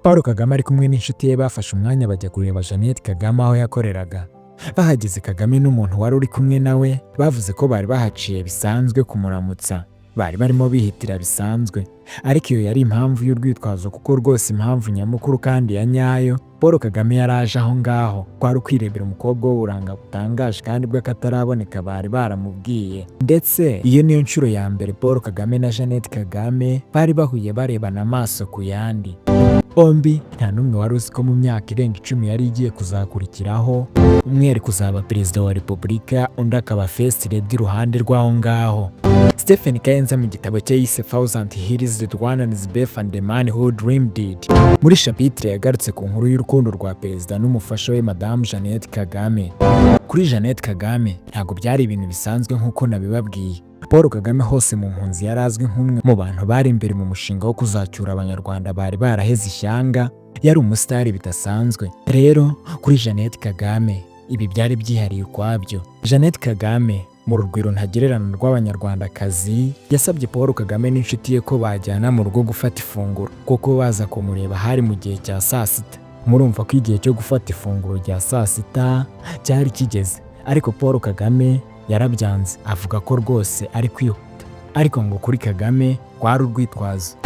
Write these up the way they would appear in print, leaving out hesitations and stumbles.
Paul Kagame ari kumwe n'inshuti ye bafashe umwanya bajya kureba Jeannette Kagame aho yakoreraga. Bahageze, Kagame n'umuntu wari uri kumwe nawe bavuze ko bari bahaciye bisanzwe kumuramutsa, bari barimo bihitira bisanzwe, ariko iyo yari impamvu y'urwitwazo, kuko rwose impamvu nyamukuru kandi ya nyayo Paul Kagame yari aje aho ngaho kwari ukwirebera umukobwa w'uburanga butangaje kandi bw'akataraboneka bari baramubwiye. Ndetse iyo niyo nshuro ya mbere Paul Kagame na Jeannette Kagame bari bahuye barebana amaso ku yandi. Bombi nta n'umwe wari uzi ko mu myaka irenga 10 yari igiye kuzakurikiraho, umwe yari kuzaba perezida wa repubulika, undi akaba first lady iruhande rw'aho ngaho. Stephen Kayenza mu gitabo cye yise Thousand Hills, The Rwandan's Birth and the Man Who Dreamed It, muri chapitre yagarutse ku nkuru y'urukundo rwa perezida n'umufasha we Madamu Jeannette Kagame. Kuri Jeannette Kagame ntabwo byari ibintu bisanzwe nk'uko nabibabwiye. Paul Kagame hose mu mpunzi yari azwi nk'umwe mu bantu bari imbere mu mushinga wo kuzacyura Abanyarwanda bari baraheze ishyanga, yari umusitari bidasanzwe. Rero kuri Jeannette Kagame ibi byari byihariye ukwabyo. Jeannette Kagame mu rugwiro ntagereranywa rw'Abanyarwandakazi yasabye Paul Kagame n'inshuti ye ko bajyana mu rugo gufata ifunguro, kuko baza kumureba hari mu gihe cya saa sita. Murumva ko igihe cyo gufata ifunguro rya saa sita cyari kigeze, ariko Paul Kagame yarabyanze, avuga ko rwose ari kwihuta, ariko ngo kuri Kagame rwari urwitwazo.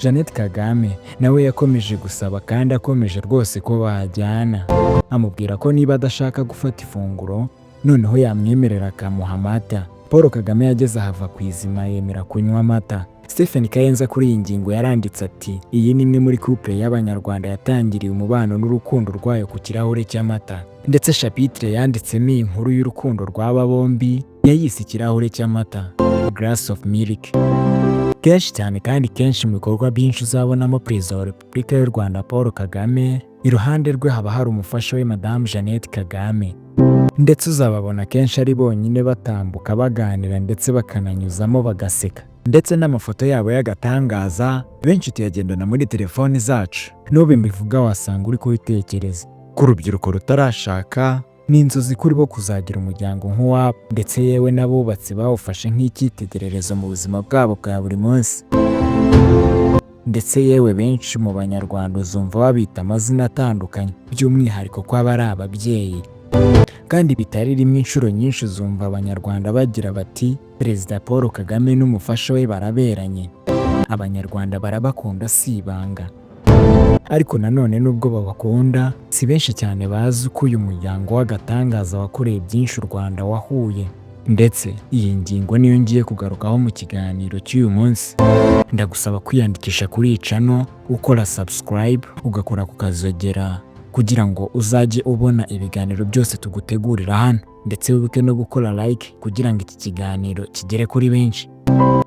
Jeannette Kagame nawe yakomeje gusaba kandi akomeje rwose ko bajyana, amubwira ko niba adashaka gufata ifunguro noneho yamwemerera akamuha amata. Paul Kagame yageze ahava ku izima yemera kunywa amata. Stephen Kayenza kuri iyi ngingo yaranditse ati: "Iyi ni imwe muri couple y'Abanyarwanda yatangiriye umubano n'urukundo rwayo ku kirahure cy'amata." Ndetse chapitre yanditsemo iyi nkuru y'urukundo rw'aba bombi yayise "Ikirahure cy'amata", Glass of Milk. Kenshi cyane kandi kenshi mu bikorwa byinshi uzabonamo Perezida wa Repubulika y'u Rwanda Paul Kagame, iruhande rwe haba hari umufasha we Madamu Jeannette Kagame, ndetse uzababona kenshi ari bonyine batambuka baganira ndetse bakananyuzamo bagaseka, ndetse n'amafoto yabo y'agatangaza benshi tuyagendana muri telefoni zacu. N'ubu mbivuga wasanga uri kubitekereza. Ku rubyiruko rutarashaka ni inzozi kuri bo kuzagira umuryango nk'uwabo, ndetse yewe n'abubatsi bawufashe nk'icyitegererezo mu buzima bwabo bwa buri munsi. Ndetse yewe benshi mu Banyarwanda uzumva babita amazina atandukanye, by'umwihariko ko aba ari ababyeyi, kandi bitari rimwe. Inshuro nyinshi uzumva Abanyarwanda bagira bati: "Perezida Paul Kagame n'umufasha we baraberanye." Abanyarwanda barabakunda si ibanga, ariko nanone nubwo babakunda si benshi cyane bazi uko uyu muryango w'agatangaza wakoreye byinshi u Rwanda wahuye. Ndetse iyi ngingo niyo ngiye kugarukaho mu kiganiro cy'uyu munsi. Ndagusaba kwiyandikisha kuri iyi channel, ukora subscribe, ugakora ku kazogera kugira ngo uzajye ubona ibiganiro byose tugutegurira hano, ndetse wibuke no gukora like kugira ngo iki kiganiro kigere kuri benshi.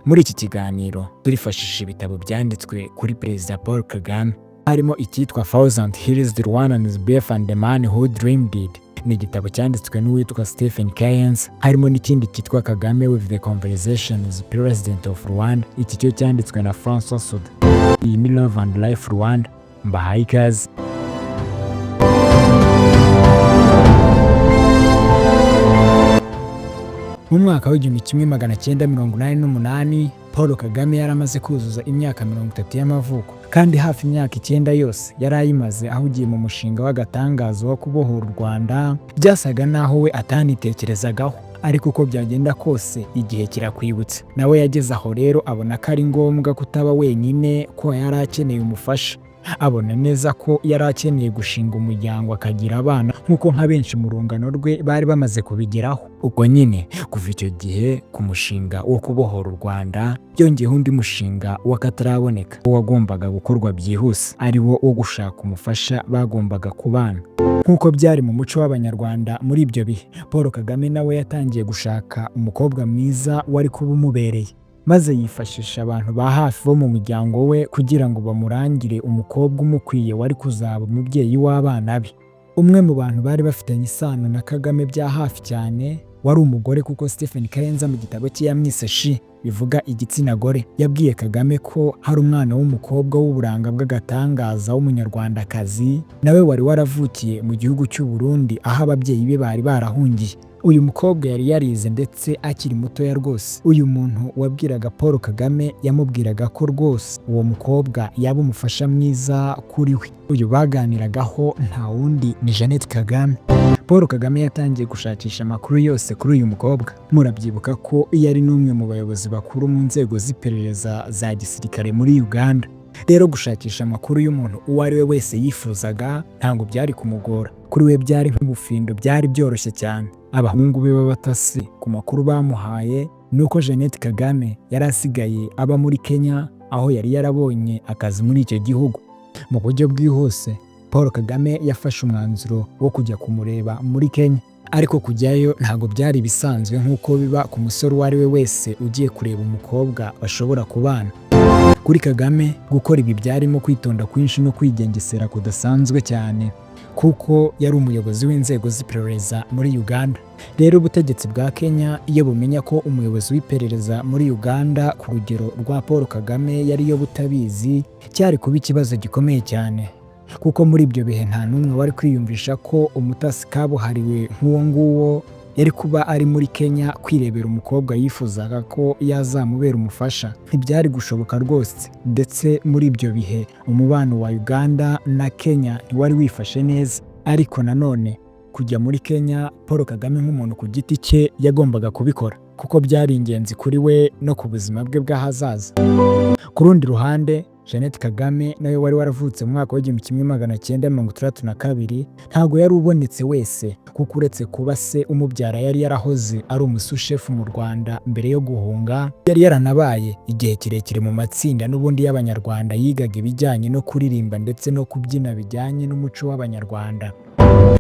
Muri iki kiganiro turifashisha ibitabo byanditswe kuri Perezida Paul Kagame, harimo icyitwa Thousand Hills, The Rwandan's Birth and the Man Who Dreamed It, ni igitabo cyanditswe n'uwitwa Stephen Kayenza. Harimo n'ikindi cyitwa Kagame with the Conversations President of Rwanda, iki cyo cyanditswe na François Soudan. Iyi ni Love and Life Rwanda, mbahaye ikaze. Mu mwaka w'1988 Paul Kagame yari amaze kuzuza imyaka 30 y'amavuko, kandi hafi imyaka 9 yose yari ayimaze ahugiye mu mushinga w'agatangaza wo kubohora u Rwanda. Byasaga naho we atanitekerezagaho, ariko uko byagenda kose igihe kirakwibutsa. Nawe yageze aho rero abona ko ari ngombwa kutaba wenyine, ko yari akeneye umufasha. Abona neza ko yari akeneye gushinga umuryango akagira abana nk'uko nka benshi mu rungano rwe bari bamaze kubigeraho. Ubwo nyine kuva icyo gihe ku mushinga wo kubohora u Rwanda byongeyeho undi mushinga w'akataraboneka wagombaga gukorwa byihuse, ari wo wo gushaka umufasha bagombaga kubana. Nk'uko byari mu muco w'Abanyarwanda muri ibyo bihe, Paul Kagame nawe yatangiye gushaka umukobwa mwiza wari kuba umubereye, maze yifashisha abantu ba hafi bo mu muryango we kugira ngo bamurangire umukobwa umukwiye wari kuzaba umubyeyi w'abana be. Umwe mu bantu bari bafitanye isano na Kagame bya hafi cyane wari umugore, kuko Stephen Kayenza mu gitabo cye yamwise "she", bivuga igitsina gore, yabwiye Kagame ko hari umwana w'umukobwa w'uburanga bw'agatangaza w'Umunyarwandakazi nawe wari waravukiye mu gihugu cy'u Burundi aho ababyeyi be bari barahungiye. Uyu mukobwa yari yarize ndetse akiri mutoya rwose. Uyu muntu wabwiraga Paul Kagame yamubwiraga ko rwose uwo mukobwa yaba umufasha mwiza kuri we. Uyu baganiragaho nta wundi ni Jeannette Kagame. Paul Kagame yatangiye gushakisha amakuru yose kuri uyu mukobwa. Murabyibuka ko yari n'umwe mu bayobozi bakuru mu nzego z'iperereza za gisirikare muri Uganda. Rero gushakisha amakuru y'umuntu uwo ari we wese yifuzaga ntabwo byari kumugora. Kuri we byari nk'ubufindo, byari byoroshye cyane. Abahungu be b'abatasi ku makuru bamuhaye ni uko Jeannette Kagame yari asigaye aba muri Kenya, aho yari yarabonye akazi muri icyo gihugu. Mu buryo bwihuse, Paul Kagame yafashe umwanzuro wo kujya kumureba muri Kenya. Ariko kujyayo ntabwo byari ibisanzwe nk'uko biba ku musore uwo ari we wese ugiye kureba umukobwa bashobora kubana. Kuri Kagame, gukora ibi byarimo kwitonda kwinshi no kwigengesera kudasanzwe cyane, kuko yari umuyobozi w'inzego z'iperereza muri Uganda. Rero ubutegetsi bwa Kenya iyo bumenya ko umuyobozi w'iperereza muri Uganda ku rugero rwa Paul Kagame yariyo butabizi, cyari kuba ikibazo gikomeye cyane, kuko muri ibyo bihe nta n'umwe wari kwiyumvisha ko umutasi kabuhariwe nk'uwo nguwo yari kuba ari muri Kenya kwirebera umukobwa yifuzaga ko yazamubera umufasha. Ntibyari gushoboka rwose. Ndetse muri ibyo bihe umubano wa Uganda na Kenya ntiwari wifashe neza. Ariko nanone kujya muri Kenya, Paul Kagame nk'umuntu ku giti cye yagombaga kubikora, kuko byari ingenzi kuri we no ku buzima bwe bw'ahazaza. Ku rundi ruhande, Jeannette Kagame nawe wari waravutse mu mwaka wa 1962 ntabwo yari ubonetse wese, kuko uretse kuba se umubyara yari yarahoze ari umusushefu mu Rwanda mbere yo guhunga, yari yaranabaye igihe kirekire mu matsinda n'ubundi y'Abanyarwanda yigaga ibijyanye no kuririmba ndetse no kubyina bijyanye n'umuco w'Abanyarwanda.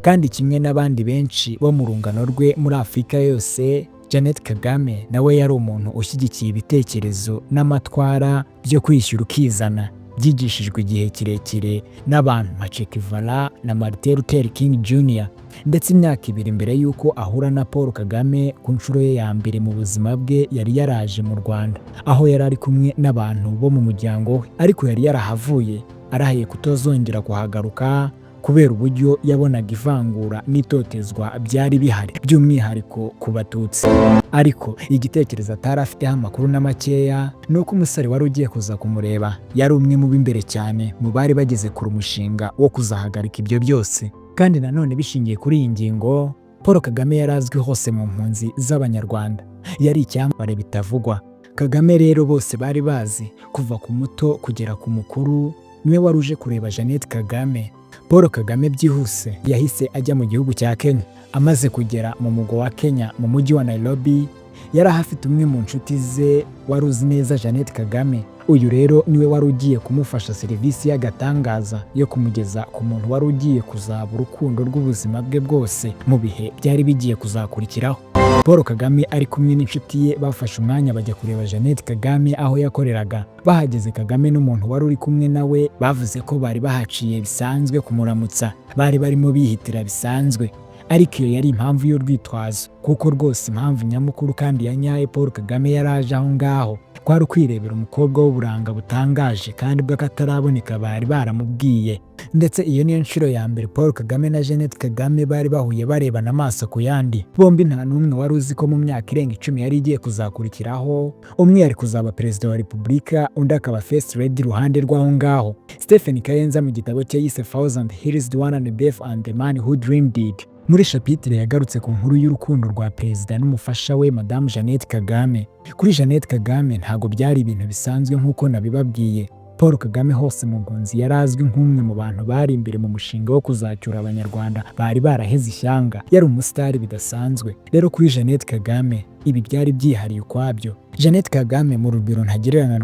Kandi kimwe n'abandi benshi bo mu rungano rwe muri Afurika yose, Jeannette Kagame nawe yari umuntu ushyigikiye ibitekerezo n'amatwara byo kwishyira ukizana byigishijwe igihe kirekire n'abantu nka Che Guevara na Martin Luther King Jr. Ndetse imyaka 2 mbere y'uko ahura na Paul Kagame ku nshuro ye ya mbere mu buzima bwe, yari yaraje mu Rwanda, aho yari ari kumwe n'abantu bo mu muryango we, ariko yari yarahavuye arahiye kutazongera kuhagaruka kubera uburyo yabonaga ivangura n'itotezwa byari bihari, by'umwihariko ku Batutsi. Ariko igitekerezo atari afiteho amakuru na makeya ni uko umusore wari ugiye kuza kumureba yari umwe mu b'imbere cyane mu bari bageze kure umushinga wo kuzahagarika ibyo byose. Kandi nanone bishingiye kuri iyi ngingo, Paul Kagame yari azwi hose mu mpunzi z'Abanyarwanda, yari icyamamare bitavugwa. Kagame rero bose bari bazi, kuva ku muto kugera ku mukuru, niwe wari uje kureba Jeannette Kagame. Paul Kagame byihuse yahise ajya mu gihugu cya Kenya. Amaze kugera mu mugwa wa Kenya, mu mujyi wa Nairobi, yari ahafite umwe mu nshuti ze wari uzi neza Jeannette Kagame. Uyu rero niwe wari ugiye kumufasha serivisi y'agatangaza yo kumugeza ku muntu wari ugiye kuzaba urukundo rw'ubuzima bwe bwose mu bihe byari bigiye kuzakurikiraho. Paul Kagame ari kumwe n'inshuti ye bafashe umwanya bajya kureba Jeannette Kagame aho yakoreraga. Bahageze, Kagame n'umuntu wari uri kumwe nawe bavuze ko bari bahaciye bisanzwe kumuramutsa, bari barimo bihitira bisanzwe. Ariko iyo yari impamvu y'urwitwazo, kuko rwose impamvu nyamukuru kandi ya nyayo Paul Kagame yari aje aho ngaho kwari ukwirebera umukobwa w'uburanga butangaje kandi bw'akataraboneka bari baramubwiye. Ndetse iyo niyo nshuro ya mbere Paul Kagame na Jeannette Kagame bari bahuye barebana amaso ku yandi. Bombi nta n'umwe wari uzi ko mu myaka irenga 10 yari igiye kuzakurikiraho, umwe yari kuzaba perezida wa repubulika, undi akaba first lady iruhande rw'aho ngaho. Stephen Kayenza mu gitabo cye yise Thousand Hills, Rwandan Birth and the Man Who Dreamed It, muri chapitre yagarutse ku nkuru y'urukundo rwa perezida n'umufasha we Madamu Jeannette Kagame. Kuri Jeannette Kagame ntabwo byari ibintu bisanzwe nk'uko nabibabwiye. Paul Kagame hose mu mpunzi yari azwi nk'umwe mu bantu bari imbere mu mushinga wo kuzacyura Abanyarwanda bari baraheze ishyanga. Yari umusitari bidasanzwe. Rero kuri Jeannette Kagame ibi byari byihariye ukwabyo. Jeannette Kagame, mu rugwiro ntagereranywa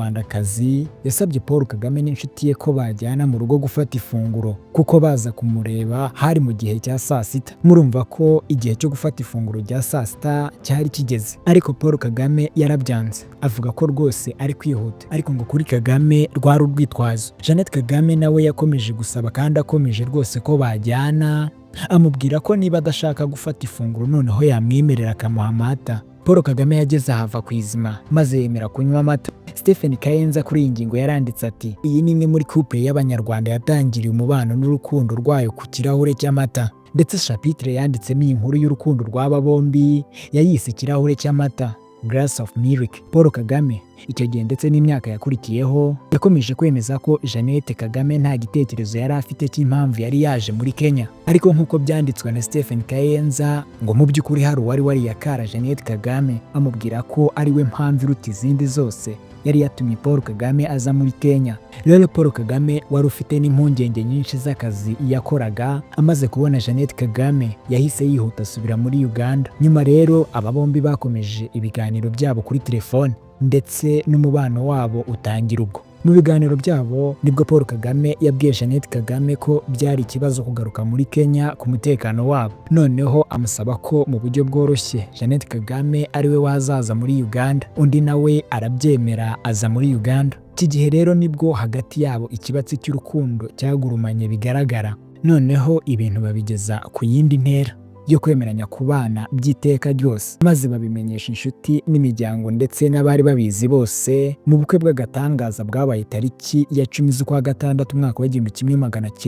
rw'Abanyarwandakazi, yasabye Paul Kagame n'inshuti ye ko bajyana mu rugo gufata ifunguro, kuko baza kumureba hari mu gihe cya saa sita. Murumva ko igihe cyo gufata ifunguro rya saa sita cyari kigeze. Ariko Paul Kagame yarabyanze, avuga ko rwose ari kwihuta. Ariko ngo kuri Kagame rwari urwitwazo. Jeannette Kagame nawe yakomeje gusaba kandi akomeje rwose ko bajyana, amubwira ko niba adashaka gufata ifunguro noneho yamwemerera akamuha amata. Paul Kagame yageze ahava ku izima maze yemera kunywa amata. Stephen Kayenza kuri iyi ngingo yaranditse ati: "Iyi ni imwe muri couple y'Abanyarwanda yatangiriye umubano n'urukundo rwayo ku kirahure cy'amata." Ndetse chapitre yanditsemo iyi nkuru y'urukundo rw'aba bombi yayise "Ikirahure cy'amata", Glass of Milk. Paul Kagame icyo gihe ndetse n'imyaka yakurikiyeho yakomeje kwemeza ko Jeannette Kagame nta gitekerezo yari afite cy'impamvu yari yaje muri Kenya. Ariko nk'uko byanditswe na Stephen Kayenza, ngo mu by'ukuri hari uwari wariyakara Jeannette Kagame, amubwira ko ari we mpamvu iruta izindi zose yari yatumye Paul Kagame aza muri Kenya. Rero Paul Kagame wari ufite n'impungenge nyinshi z'akazi yakoraga, amaze kubona Jeannette Kagame yahise yihuta asubira muri Uganda. Nyuma rero aba bombi bakomeje ibiganiro byabo kuri telefone, ndetse n'umubano wabo utangira ubwo. Mu biganiro byabo nibwo Paul Kagame yabwiye Jeannette Kagame ko byari ikibazo kugaruka muri Kenya ku mutekano wabo, noneho amusaba ko mu buryo bworoshye Jeannette Kagame ari we wazaza muri Uganda, undi nawe arabyemera aza muri Uganda. Iki gihe rero nibwo hagati yabo ikibatsi cy'urukundo cyagurumanye bigaragara, noneho ibintu babigeza ku yindi ntera yo kwemeranya kubana by'iteka ryose, maze babimenyesha inshuti n'imiryango ndetse n'abari babizi bose mu bukwe bw'agatangaza bwabaye tariki ya 10 z'ukwa gatandatu, umwaka wa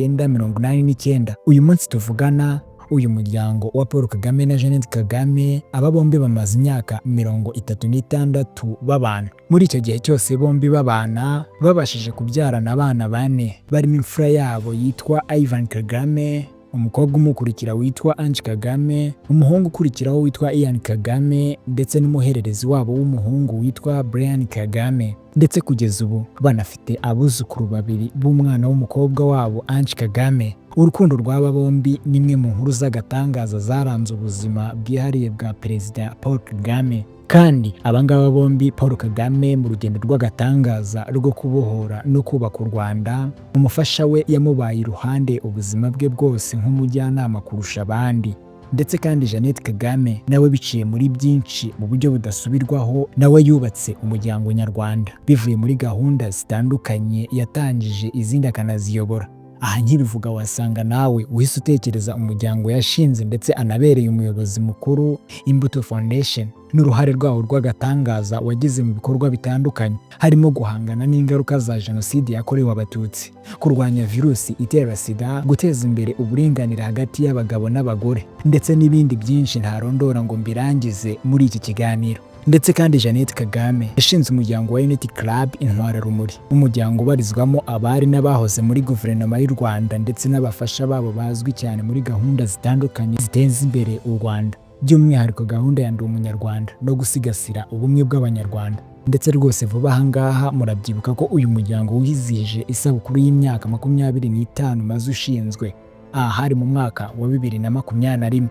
1989. Uyu munsi tuvugana, uyu muryango wa Paul Kagame na Jeannette Kagame, aba bombi bamaze imyaka 36 babana. Muri icyo gihe cyose bombi babana, babashije kubyarana abana bane, barimo imfura yabo yitwa Ivan Kagame, umukobwa umukurikira witwa Ange Kagame, umuhungu ukurikiraho witwa Ian Kagame, ndetse n'umuhererezi wabo w'umuhungu witwa Brian Kagame. Ndetse kugeza ubu banafite abuzukuru babiri b'umwana w'umukobwa wabo Ange Kagame. Urukundo rw'aba bombi ni imwe mu nkuru z'agatangaza zaranze ubuzima bwihariye bwa Perezida Paul Kagame. Kandi abangaba bombi, Paul Kagame mu rugendo rw'agatangaza rwo kubohora no kubaka u Rwanda, umufasha we yamubaye iruhande ubuzima bwe bwose nk'umujyanama kurusha abandi. Ndetse kandi Jeannette Kagame nawe biciye muri byinshi mu buryo budasubirwaho, nawe yubatse umuryango nyarwanda bivuye muri gahunda zitandukanye yatangije, izindi akanaziyobora. Aha nkibivuga wasanga nawe uhise utekereza umuryango yashinze ndetse anabereye umuyobozi mukuru, Imbuto Foundation, n'uruhare rwawo rw'agatangaza wagize mu bikorwa bitandukanye, harimo guhangana n'ingaruka za Jenoside yakorewe Abatutsi, kurwanya virusi itera SIDA, guteza imbere uburinganire hagati y'abagabo n'abagore, ndetse n'ibindi byinshi ntarondora ngo mbirangize muri iki kiganiro. Ndetse kandi Jeannette Kagame yashinze umuryango wa Unity Club Intwararumuri, umuryango ubarizwamo abari n'abahoze muri guverinoma y'u Rwanda ndetse n'abafasha babo bazwi cyane muri gahunda zitandukanye ziteza imbere u Rwanda, by'umwihariko gahunda ya Ndi Umunyarwanda no gusigasira ubumwe bw'Abanyarwanda. Ndetse rwose vuba aha ngaha murabyibuka ko uyu muryango wizihije isabukuru y'imyaka 25 maze ushinzwe. Aha hari mu mwaka wa 2021.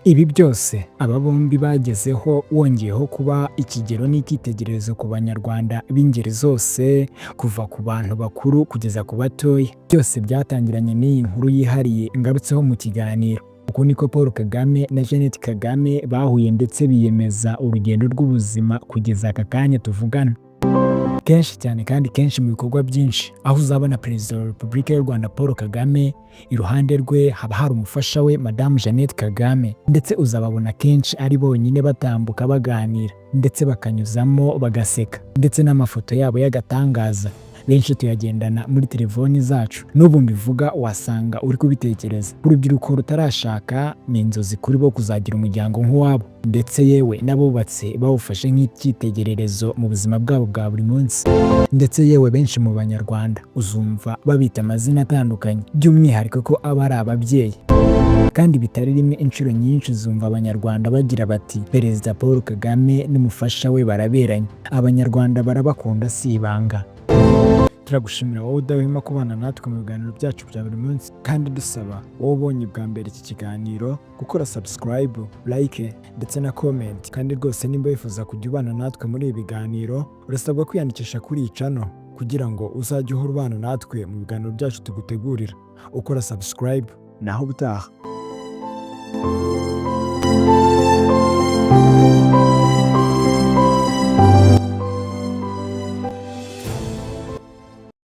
Ibi byose aba bombi bagezeho, wongeyeho kuba ikigero n'icyitegererezo ku Banyarwanda b'ingeri zose, kuva ku bantu bakuru kugeza ku batoya, byose byatangiranye n'iyi nkuru yihariye ngarutseho mu kiganiro. Uku niko Paul Kagame na Jeannette Kagame bahuye ndetse biyemeza urugendo rw'ubuzima kugeza aka kanya tuvugana. Kenshi cyane kandi kenshi mu bikorwa byinshi, aho uzabona Perezida wa Repubulika y'u Rwanda Paul Kagame, iruhande rwe haba hari umufasha we Madamu Jeannette Kagame. Ndetse uzababona kenshi ari bonyine batambuka, baganira, ndetse bakanyuzamo bagaseka, ndetse n'amafoto yabo y'agatangaza benshi tuyagendana muri telefoni zacu. N'ubu mbivuga wasanga uri kubitekereza. Urubyiruko rutarashaka, ni inzozi kuri bo kuzagira umuryango nk'uwabo, ndetse yewe n'abubatse bawufashe nk'icyitegererezo mu buzima bwabo bwa buri munsi. Ndetse yewe benshi mu Banyarwanda uzumva babita amazina atandukanye, by'umwihariko ko aba ari ababyeyi. Kandi bitari rimwe, inshuro nyinshi uzumva Abanyarwanda bagira bati: "Perezida Paul Kagame n'umufasha we baraberanye." Abanyarwanda barabakunda, si ibanga. Turagushimira wowe udahwema kubana natwe mu biganiro byacu bya buri munsi, kandi dusaba wowe ubonye bwa mbere iki kiganiro gukora subscribe, like ndetse na comment. Kandi rwose nimba wifuza kujya ubana natwe muri ibi biganiro, urasabwa kwiyandikisha kuri iyi channel kugira ngo uzajye uhora ubana natwe mu biganiro byacu tugutegurira ukora subscribe. Naho ubutaha.